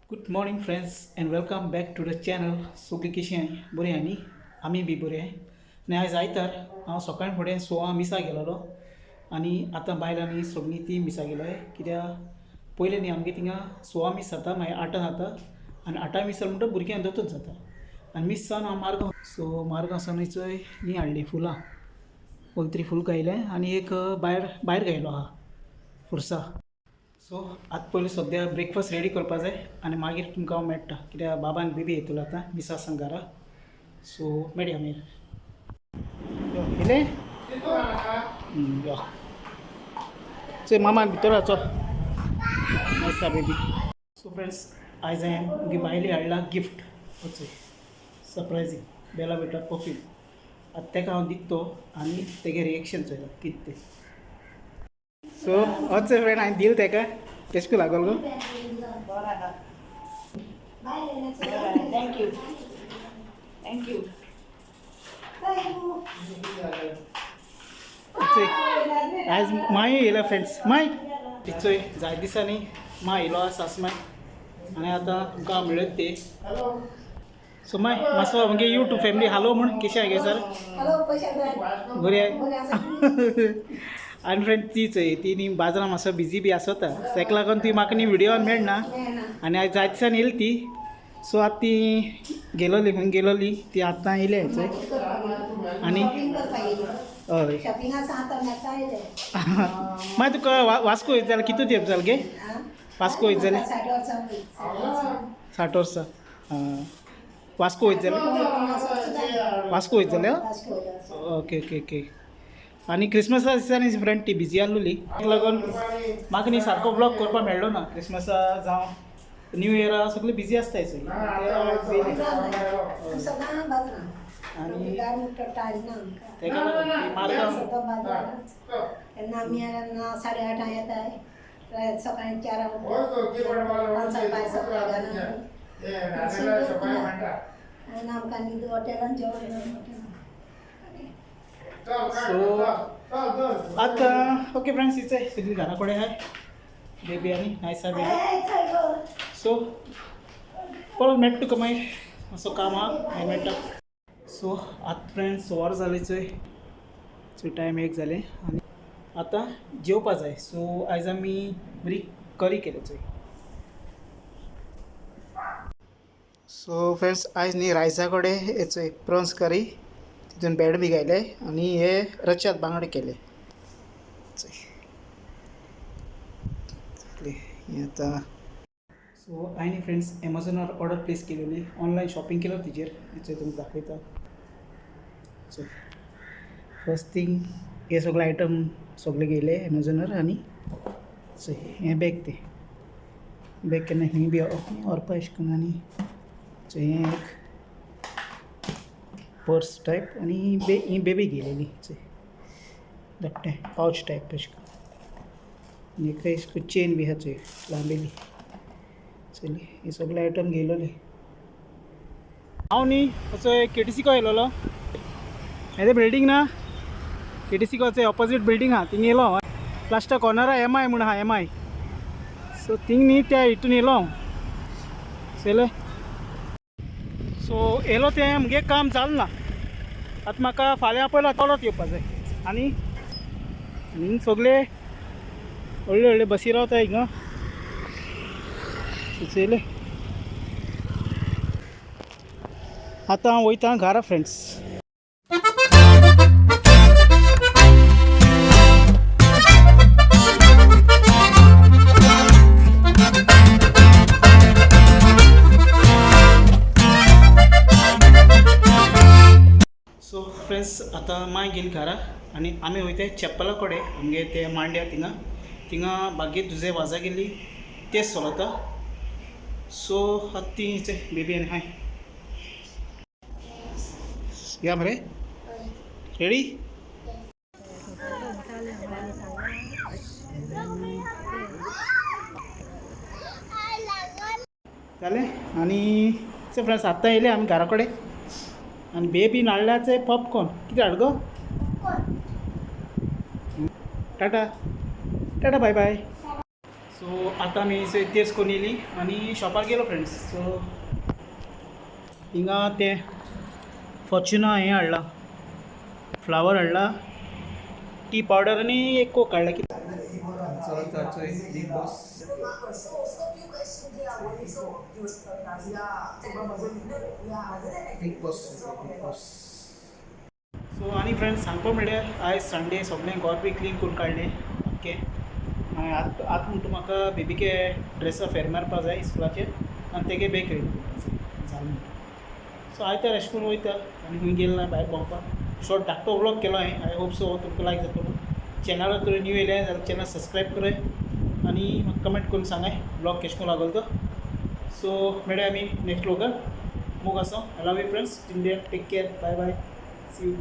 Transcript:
Good morning friends and welcome back to the channel. सगळीं कशीं आहाय? बरीं आहाय न्ही? आमी बी बरी आहाय. आनी आयज आयतार. हांव सकाळीं फुडें 6 मिसा गेलोलो आनी आतां बायल आनी सगळीं ती मिसा गेलोय, कित्याक पयलें न्ही आमगे थिंगा 6 मीस जाता, मागीर 8 जाता आनी 8 मीस जालें म्हणटकच भुरग्यांक दोतोर जाता. आनी मीस जावन हांव मार्गांव, सो मार्गांव सावन चोय न्ही हाडली फुलां, ओलत्री फूल गायलें आनी एक भायर भायर गायलो आहा फुरसा. सो आतां पयलीं सद्या ब्रेकफास्ट रेडी करपा जाय आनी मागीर तुमकां हांव मेळटा, कित्याक बाबा आनी बेबी येतलो आतां मिसा सावन घरा. सो मेळया मागीर. यो येयलें. यो चोय मामान भितर चल. आसा बेबी. सो फ्रेंड्स, आयज हांवें म्हगे बायले हाडला गिफ्ट, चोय सरप्रायजींग बेला बेटा परफ्यूम. आतां ताका हांव दिता तो आनी तेगे रिएक्शन चोयता कितें तें. सो वच फ्रेंड, हांवें दिल ताका. केशें करून लागोल गो? Thank you, thank you. आयज माय येयला फ्रेंड्स, माय चोय जाय दिसांनी माय येयलो आसा सासमाय आनी आतां तुमकां मेळत ते. सो माय मातसो म्हगे यूट्यूब फॅमिली हालो म्हूण. कशें आहा गे सर? बरी आहे. आनी फ्रेंड ती चोय ती न्ही बाजारान मातसो बिजी बी आसता, तेका लागून ती म्हाका न्ही व्हिडियोन मेळना. आनी आयज जाय दिसान येयली ती. सो आतां ती गेलोली, खंय गेलोली ती आतां येयल्या चोय. आनी हय, मागीर तुका वास्को वयता जाल्यार कितू तेंप जाल गे वास्को वयता जाल्यार? 60 वर्सां. आं, वास्को वयता जाल्यार, वास्को वयता जाल्यार. Okay okay okay. आनी क्रिसमसा दिसांनी फ्रेंड ती बिजी आसलेली, ताका लागून म्हाका न्ही सारको ब्लॉग करपाक मेळ्ळो ना. क्रिसमसा जावं न्यू इयरा सगळे बिजी आसताय चोय. आनी तेका लागून ती मार्गां केन्ना आमी 8:30 येताय, सकाळी 4 5 5 आनी आमकां न्हीद हॉटेलान जेवण. सो आतां ओके फ्रेंड्स, इचय सगळी घरा कडेन आहाय बेबी आनी नायसा बेबी. सो परत मेळटा तुका मागीर, मातसो काम आहा, मागीर मेळटा. सो आतां फ्रेंड्स वर जालें चोय, चोय टायम 1 जालें आनी आतां जेवपा जाय. सो आयज आमी बरी करी केल्या चोय. सो फ्रेंड्स, आयज न्ही रायसा कडेन हे चोय प्रॉन्स करी, तितून बेड बी घायले आनी हे रच्यात बांगडे केले चोय. हे आतां सो हांवें फ्रेंड्स एमेझॉनार ऑर्डर प्लेस केलेली, ऑनलायन शॉपिंग केलो तिजेर. चोय तुमकां दाखयता. चोय फर्स्ट थिंग हे सगळे आयटम सगळे घेयले एमेझॉनार. आनी चोय हें बॅग, तें बॅग केन्ना खंय बी व्हरपा अशें करून. आनी चोय हें एक पर्स टायप आनी बे ही बेबी घेयलेली चोय, धाकटें पावच टायप अशें करून. आनी एक अशें करून चेन बी आहा चोय लांबेली. चली हे सगळे आयटम घेयलोले हांव न्ही. असो केटीसीको येयलोलो, हें तें बिल्डींग ना केटीसीकोचे ऑपोजीट बिल्डींग आहा, थिंग येयलो हांव. लास्टा कॉर्नरा एम I म्हूण आहा, एम I. So thing न्ही त्या हितून येयलो हांव चोयलें. सो येयलो तें म्हगे काम जालें ना. आतां म्हाका फाल्यां पयलो परत येवपा जाय. आनी आनी सगळे व्हडले व्हडले बसी रावता हिंगा चोयलें. आतां हांव वयता घरा फ्रेंड्स. सो फ्रेंड्स, आतां माय गेली घरा आनी आमी वयता चेप्पला कडेन आमगे ते मांड्या थिंगा. थिंगा बागे तुजे वाजा गेली तेच चलता. सो आतां ती बेबी आनी हाय या मरे रेडी जालें. आनी फ्रेंड्स आतां येयले आमी घरा कडेन आनी बेबीन हाडल्याचे पॉपकॉर्न. कितें हाड गो? टाटा टाटा बाय बाय. सो आतां आमी तेर्स करून येयली आनी शॉपार गेलो फ्रेंड्स. सो हिंगा तें फॉर्च्युना हें हाडलां, फ्लावर हाडला, टी पावडर आनी एक कोक हाडला. कितें चलता Bigg Boss. Bigg Boss, Bigg Boss. So आनी फ्रेंड्स सांगपा म्हणल्यार आयज संडे, सगळें घर बी क्लीन करून काडलें. ओके, मागीर आत आतां म्हणटा म्हाका बेबीके ड्रेसा फेर मारपा जाय इस्कुलाचेर आनी तेगे बॅग रेडी करपा जाय, जालें म्हणटा. सो आयतार अशें करून वयता आनी खंय गेल ना भायर भोंवपाक. शॉर्ट धाकटो व्लॉग केलो हांवें. I hope so तुमकां लायक जातलो. चॅनलार तुवें न्यू येयलें जाल्यार चॅनल सबस्क्रायब कराय आनी म्हाका कमेंट करून सांगाय व्लॉग केशें करून लागलो तो. सो मेळया आमी नेक्स्ट व्लॉगान. मोग आसा. I love you friends, till then take care, bye bye, see you.